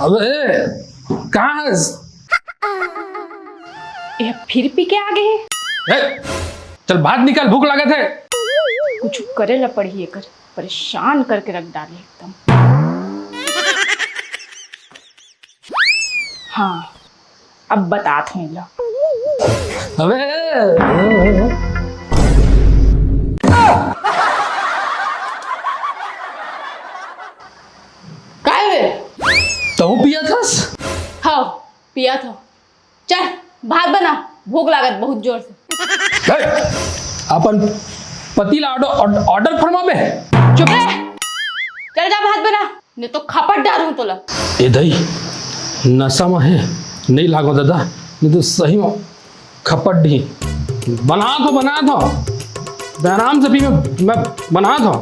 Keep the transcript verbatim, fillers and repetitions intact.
अबे, कहाँ हस? ये फिर पी के आ गए। ए, चल भात निकाल, भूख लागत हे। कुछ करे ला पड़ही एकर, परेशान करके रख डाले एकदम। हाँ, अब बतात हूँ ला। अबे, काय वे? तहूँ पियत हस? हाँ, पियत हूँ। चल, भात बना, भूख लागत बहुत जोर से। ए, अपन पति ला ऑर्डर, ऑर्डर फरमाबे। चुप रह, चल जा भात बना, नहीं तो खपट डारूँ तोला। ए दई, नशा में हे, नहीं लागो दादा, नहीं तो सही में खपट दी। बना तो, बना तो, आराम से पी, मैं, मैं बना तो।